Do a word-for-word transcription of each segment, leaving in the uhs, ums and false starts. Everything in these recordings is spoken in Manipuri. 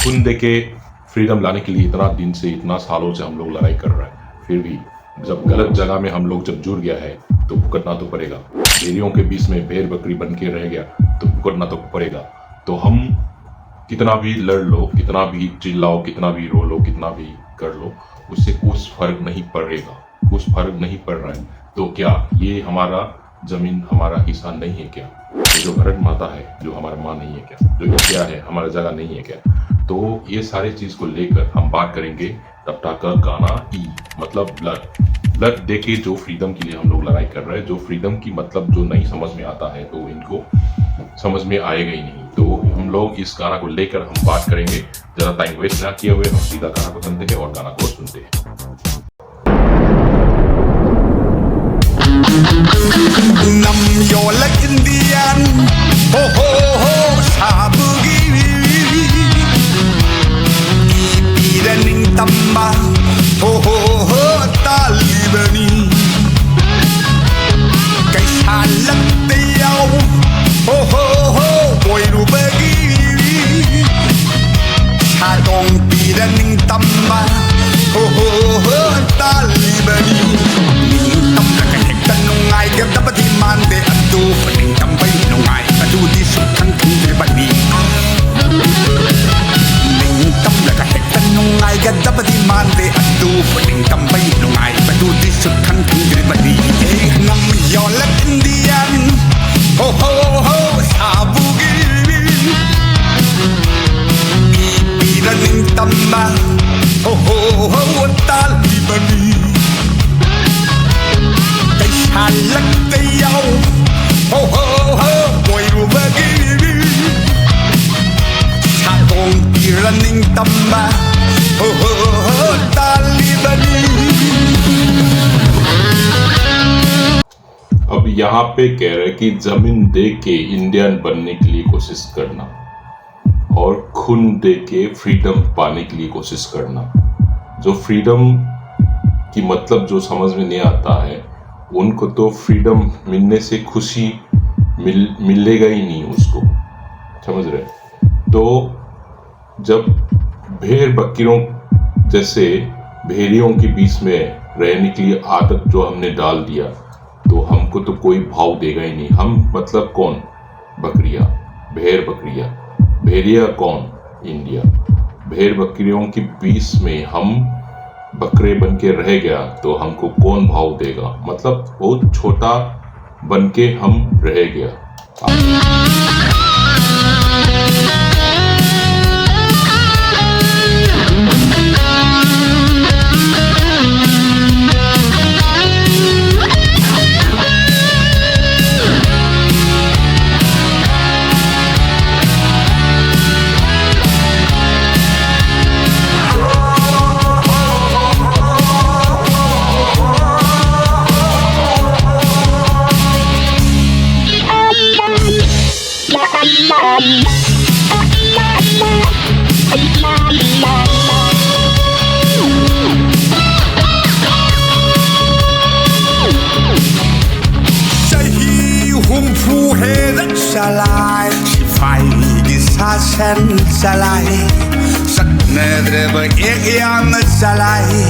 खून दे के फ्रीडम लाने के लिए इतना दिन से, इतना सालों से हम लोग लड़ाई कर रहे हैं, फिर भी जब गलत जगह में हम लोग जब जुड़ गया है तो भुगतना तो पड़ेगा। भेड़ियों के बीच में भेड़ बकरी बन के रह गया तो भुगतना तो पड़ेगा। तो हम कितना भी लड़ लो, कितना भी चिल्लाओ, कितना भी रो लो, कितना भी कर लो, उससे कुछ फर्क नहीं पड़ेगा, कुछ फर्क नहीं पड़ रहा है। तो क्या ये हमारा जमीन हमारा हिस्सा नहीं है क्या? ये जो भारत माता है, जो हमारा माँ नहीं है क्या? जो इंडिया है, हमारा जगह नहीं है क्या? तो ये सारे चीज को लेकर हम बात करेंगे तब तक का गाना ई, मतलब ब्लड। ब्लड दे के जो फ्रीडम के लिए हम लोग लड़ाई कर रहे हैं, जो फ्रीडम की मतलब जो नहीं समझ में आता है तो इनको समझ में आएगा ही नहीं। तो हम लोग इस गाना को लेकर हम बात करेंगे। ज्यादा टाइम वेस्ट ना किए हुए हम सीधा गाना को सुनते हैं और गाना को सुनते हैं। Nam yolak Indian, ho ho ho, sabugi. Ipiraning tamba, ho ho ho, talibani. Kay salak tayaw, ho ho ho, boy rubagi. Sadong piraning tamba, ho ho ho, talibani. Ningtam na kahekta nungai gadabadi mande atu, ningtam bay nungai atu di sukang kundre bani. Ningtam na kahekta nungai gadabadi mande atu, ningtam bay nungai atu di sukang kundre bani. Eh, nam yolak Indian, ho ho ho, sabugi. Ipiraning tamba, ho ho ho, talibani. Kay salak tayaw, ho ho ho, boy rubagi. Sadong piraning tamba, ho ho ho, talibani. अब यहाँ पे कह रहे कि जमीन दे के इंडियन बनने के लिए कोशिश करना और खून दे के फ्रीडम पाने के लिए कोशिश करना। जो फ्रीडम की मतलब जो समझ में नहीं आता है, उनको तो फ्रीडम मिलने से खुशी मिल मिलेगा ही नहीं उसको, समझ रहे? तो जब भेड़ बकरियों जैसे भेड़ियों के बीच में रहने के लिए आदत जो हमने डाल दिया, तो हमको तो कोई भाव देगा ही नहीं। हम मतलब कौन? बकरिया, भेड़ बकरिया। भेड़िया कौन? इंडिया। भेड़ बकरियों के बीच में हम बकरे बन के रह गया, तो हमको कौन भाव देगा? मतलब बहुत छोटा बन के हम रह गया। ꯆꯍꯤ ꯍꯨꯝꯐꯨ ꯍꯦꯜꯂꯛ ꯆꯂꯥꯏ, ꯁꯤꯐꯥꯏꯒꯤ ꯁꯥꯁꯟ ꯆꯂꯥꯏ, ꯆꯠꯅꯗ꯭ꯔꯕ ꯑꯦꯛ ꯌꯥꯝꯅ ꯆꯂꯥꯏ꯫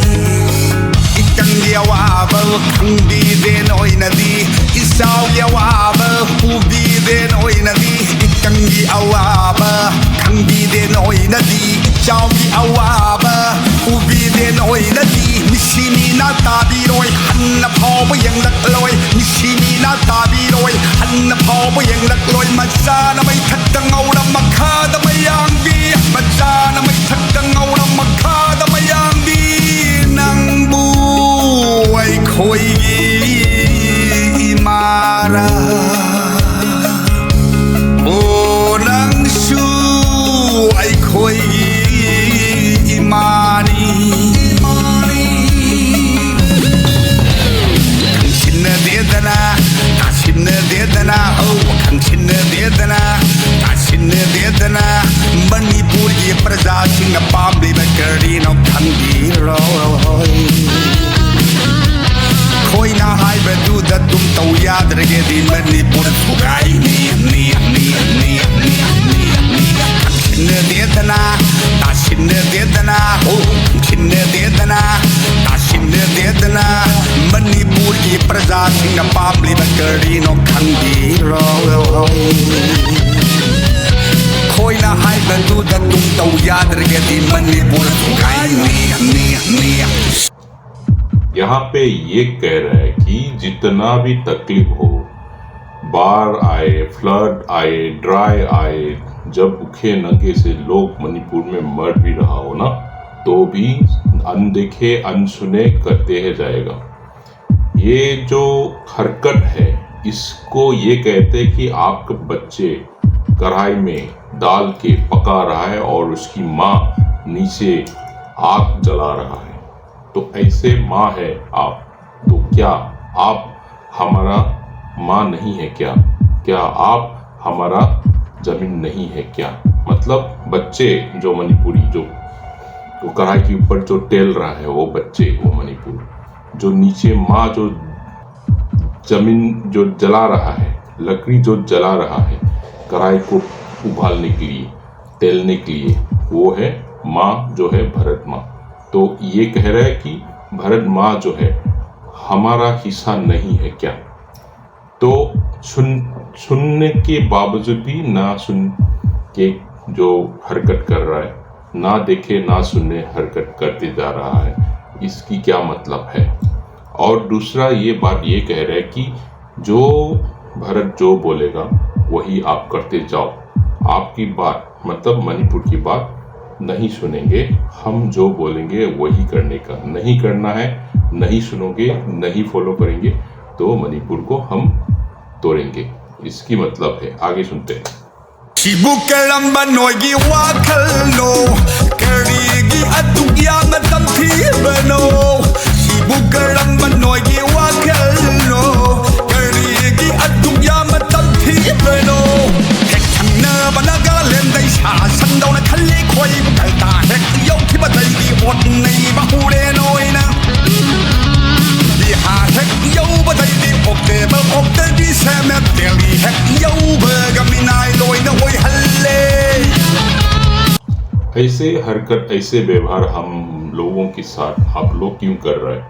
ꯏꯀꯪꯒꯤ ꯑꯋꯥꯕ ꯈꯪꯕꯤꯗꯦ ꯅꯣꯏꯅꯗꯤ, ꯏꯆꯥꯎꯒꯤ ꯑꯋꯥꯕ ꯎꯕꯤꯗꯦ ꯅꯣꯏꯅꯗꯤ꯫ ꯏꯀꯪꯒꯤ ꯑꯋꯥꯕ ꯈꯪꯕꯤꯗꯦ ꯅꯣꯏꯅꯗꯤ, ꯏꯆꯥꯎꯒꯤ ꯑꯋꯥꯕ ꯎꯕꯤꯗꯦ ꯅꯣꯏꯅꯗꯤ꯫ ꯃꯤꯁꯤ ꯃꯤꯅ ꯇꯥꯕꯤꯔꯣꯏ, ꯍꯟꯅ ꯐꯥꯎꯕ ꯌꯦꯡꯂꯛꯂꯣꯏ꯫ ꯃꯤꯁꯤ ꯃꯤꯅ ꯇꯥꯕꯤꯔꯣꯏ, ꯍꯟꯅ ꯐꯥꯎꯕ ꯌꯦꯡꯂꯛꯂꯣꯏ꯫ ꯃꯆꯥꯅ ꯃꯩꯊꯛꯇ ꯉꯧꯔ ꯃꯈꯥꯗ ꯃꯌꯥꯡꯕꯤ, ꯃꯆꯥꯅ ꯃꯩꯊꯛꯇ ꯉꯧꯔ ꯃꯈꯥꯗ ꯃꯌꯥꯡꯕꯤ꯫ ꯅꯪꯕꯨ ꯑꯩꯈꯣꯏꯒꯤ ꯏꯃꯥꯔꯥ? ꯑꯣ, ꯅꯪꯁꯨ ꯑꯩꯈꯣꯏꯒꯤ ꯏꯃꯥꯅꯤ꯫ ꯈꯪꯁꯤꯟꯅꯗꯦꯗꯅ, ꯇꯥꯁꯤꯟꯅꯗꯦꯗꯅ, ꯍꯧ, ꯈꯪꯁꯤꯟꯅꯗꯦꯗꯅ, ꯇꯥꯁꯤꯟꯅꯗꯦꯗꯅ꯫ ꯃꯅꯤꯄꯨꯔꯒꯤ ꯄ꯭ꯔꯖꯥꯁꯤꯡꯅ ꯄꯥꯝꯂꯤꯕ ꯀꯔꯤꯅꯣ ꯈꯪꯕꯤꯔꯣꯏ꯫ ꯑꯩꯈꯣꯏꯅ ꯍꯥꯏꯕꯗꯨꯗ ꯑꯗꯨꯝ ꯇꯧ ꯌꯥꯗ꯭ꯔꯒꯗꯤ ꯃꯅꯤꯄꯨꯔ ꯊꯨꯒꯥꯏꯅꯤ, ꯅꯤ, ꯅꯤ, ꯅꯤ, ꯅꯤ, ꯅꯤ, ꯅꯤ꯫ ꯈꯪꯁꯤꯟꯅꯗꯦꯗꯅ, ꯃꯅꯤꯄꯨꯔꯒꯤ ꯄ꯭ꯔꯖꯥꯁꯤꯡꯅ ꯄꯥꯝꯂꯤꯕ ꯀꯔꯤꯅꯣ ꯈꯪꯕꯤꯔꯣ? ꯑꯩꯈꯣꯏꯅ ꯍꯥꯏꯕꯗꯨꯗ ꯇꯨꯡ ꯇꯧ ꯌꯥꯗ꯭ꯔꯒꯗꯤ ꯃꯅꯤꯄꯨꯔ ꯊꯨꯒꯥꯏꯅꯤ, ꯅꯤ, ꯅꯤ꯫ यहाँ पे ये कह रहा है कि जितना भी तकलीफ हो, बाढ़ आए, फ्लड आए, ड्राई आए, जब भूखे नंगे से लोग मणिपुर में मर भी रहा हो ना, तो भी अनदेखे अनसुने करते है जाएगा। ये जो हरकत है, इसको ये कहते हैं कि आपके बच्चे कढ़ाई में डाल के पका रहा है और उसकी माँ नीचे आग जला रहा है। तो ऐसे माँ है आप, तो क्या आप हमारा माँ नहीं है क्या? क्या आप हमारा जमीन नहीं है क्या? मतलब बच्चे जो मणिपुरी जो वो कढ़ाई के ऊपर जो टेल रहा है वो बच्चे वो मणिपुर जो नीचे माँ जो जमीन जो जला रहा है, लकड़ी जो जला रहा है कढ़ाई को उबालने के लिए, तेलने के लिए, वो है माँ जो है भारत माँ। तो ये कह रहा है कि भारत माँ जो है हमारा हिस्सा नहीं है क्या? तो सुन सुनने के बावजूद भी ना सुन के जो हरकत कर रहा है, ना देखे ना सुने हरकत करते जा रहा है, इसकी क्या मतलब है? और दूसरा ये बात ये कह रहा है कि जो भारत जो बोलेगा वही आप करते जाओ। आपकी बात मतलब मणिपुर की बात नहीं सुनेंगे, हम जो बोलेंगे वही करने का। नहीं करना है, नहीं सुनोगे, नहीं फॉलो करेंगे, तो मणिपुर को हम तोड़ेंगे। इसकी मतलब है, आगे सुनते हैं। ꯁꯤꯕꯨ ꯀꯔꯝꯕ ꯅꯣꯏꯒꯤ ꯋꯥꯈꯜꯅꯣ? ꯀꯔꯤꯒꯤ ꯑꯗꯨꯛ ꯌꯥꯝꯅ ꯇꯝꯊꯤꯕꯅꯣ? ꯁꯤꯕꯨ ꯀꯔꯝꯕ ꯅꯣꯏꯒꯤ ꯋꯥꯈꯜꯅꯣ? ꯀꯔꯤꯒꯤ ꯑꯗꯨꯛ ꯌꯥꯝꯅ ꯇꯝꯊꯤꯕꯅꯣ? ꯍꯦꯛ ꯊꯪꯅꯕ ꯅꯥꯒꯥꯂꯦꯟꯗꯩ ꯁꯥ ꯁꯟꯗꯧꯅ ꯈꯜꯂꯤ ꯈꯣꯏꯕꯨ ꯀꯜꯇꯥ ꯍꯦꯛ ꯌꯧꯈꯤꯕꯗꯩꯗꯤ ꯑꯣꯠꯅꯩꯕ ꯍꯨꯔꯦꯟ ꯑꯣꯏꯅ ꯕꯤꯍꯥꯔ ꯍꯦꯛ ꯌꯧꯕꯗꯩꯗꯤ ꯑꯣꯛꯇꯦꯕꯜ ꯑꯣꯛꯇꯗꯤ ꯁꯦꯝꯃꯦ ꯗꯦꯜꯂꯤ ꯍꯦꯛ ꯌꯧꯕꯒ ꯃꯤꯅꯥꯏ ꯂꯣꯏꯅ ꯑꯣꯏꯍꯜꯂꯦ꯫ ऐसे हरकत, ऐसे व्यवहार हम लोगों के साथ आप लोग क्यों कर रहे हैं?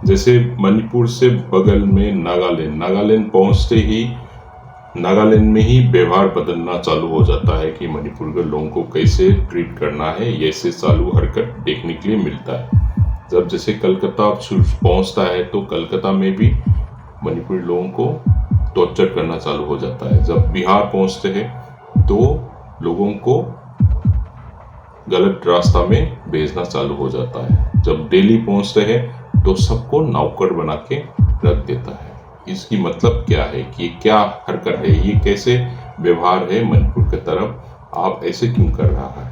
जैसे मणिपुर से बगल में नागालैंड, नागालैंड पहुंचते ही नागालैंड में ही व्यवहार बदलना चालू हो जाता है कि मणिपुर के लोगों को कैसे ट्रीट करना है, ये से चालू हरकत देखने के लिए मिलता है। जब जैसे कलकत्ता पहुंचता है तो कलकत्ता में भी मणिपुरी लोगों को टॉर्चर करना चालू हो जाता है। जब बिहार पहुंचते हैं तो लोगों को गलत रास्ता में भेजना चालू हो जाता है। जब दिल्ली पहुंचते हैं तो सबको नौकर बना के रख देता है। इसकी मतलब क्या है कि क्या हरकत है, ये कैसे व्यवहार है मणिपुर की तरफ, आप ऐसे क्यों कर रहा है?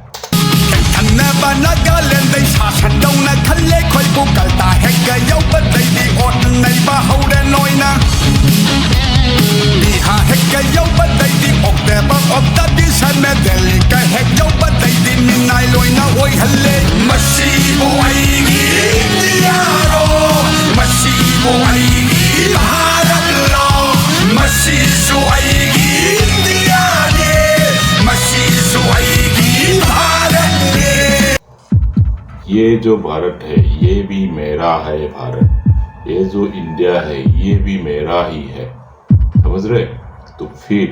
ꯊꯟꯅꯕ ꯅꯥꯒꯥꯂꯦꯟꯗꯩ ꯁꯥ ꯁꯟꯗꯧꯅ ꯈꯜꯂꯦ ꯈꯣꯏꯕꯨ ꯀꯜꯇꯥ ꯍꯦꯛꯀ ꯌꯧꯕꯗꯩꯗꯤ ꯑꯣꯠ ꯅꯩꯕ ꯍꯧꯔꯦ ꯅꯣꯏꯅ꯫ ꯕꯤꯍꯥ ꯍꯦꯛꯀ ꯌꯧꯕꯗꯩꯗꯤ ꯑꯣꯛꯇꯦꯕ ꯑꯣꯛꯇꯕꯤ ꯁꯟꯃꯦ ꯗꯦꯜꯂꯤꯒ ꯍꯦꯛ ꯌꯧꯕꯗꯩꯗꯤ ꯃꯤꯅꯥꯏ ꯂꯣꯏꯅ ꯑꯣꯏꯍꯜꯂꯦ꯫ ꯃꯁꯤꯕꯨ ꯑꯩꯒꯤ ꯏꯟꯗꯤꯌꯥꯔꯣ? ꯃꯁꯤꯕꯨ ꯑꯩꯒꯤ ꯚꯥꯔꯠꯂꯣ? ꯃꯁꯤꯁꯨ ꯑꯩꯒꯤ ꯏꯟꯗꯤꯌꯥꯅꯦ꯫ ꯃꯁꯤꯁꯨ ꯑꯩꯒꯤ ꯚꯥꯔꯠꯅꯦ꯫ ये जो भारत है, ये भी मेरा है भारत। ये जो इंडिया है, ये भी मेरा ही है। समझ रहे? तो फिर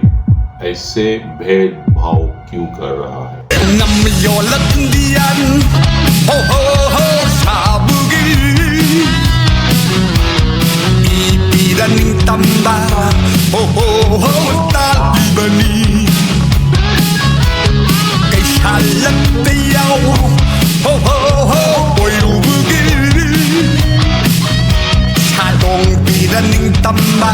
ऐसे भेदभाव क्यों कर रहा है? ꯅꯝ ꯌꯣꯜꯂꯛ ꯏꯟꯗꯤꯌꯥꯟ, ꯍꯣ ꯍꯣ ꯍꯣ, ꯁꯥꯕꯒꯤ ꯏ ꯄꯤꯔ ꯅꯤꯡꯇꯝꯕ, ꯍꯣ ꯍꯣ ꯍꯣ, ꯇꯥꯜꯂꯤꯕꯅꯤ꯫ ꯀꯩꯁꯥꯜꯂꯛꯇ ꯌꯥꯎ, ꯍꯣ ꯍꯣ ꯍꯣ, ꯑꯣꯏꯔꯨꯕꯒꯤ ꯁꯥꯗꯣꯡ ꯄꯤꯔ ꯅꯤꯡꯇꯝꯕ,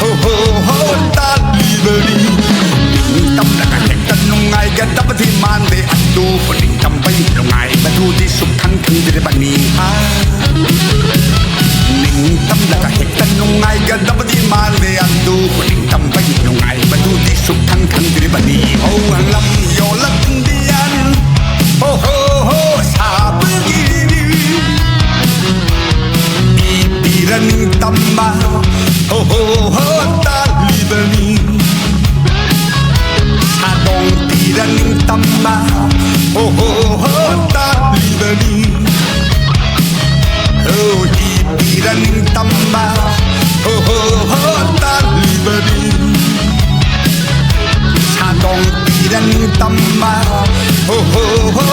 ꯍꯣ ꯍꯣ ꯍꯣ, ꯇꯥꯜꯂꯤꯕꯅꯤ꯫ ꯅꯤꯡꯇꯝꯂꯒ ꯍꯦꯛꯇ ꯅꯨꯡꯉꯥꯏꯒꯗꯕꯗꯤ ꯃꯥꯟꯗꯦ, ꯑꯗꯨꯕꯨ ꯅꯤꯡ ꯅꯤꯡꯇꯝꯕ, ꯍꯣ ꯍꯣ ꯍꯣ, ꯇꯥꯜꯂꯤꯕꯅꯤ꯫ ꯁꯥꯗꯣꯡ ꯄꯤꯔ ꯅꯤꯡꯇꯝꯕ, ꯍꯣ ꯍꯣ ꯍꯣ,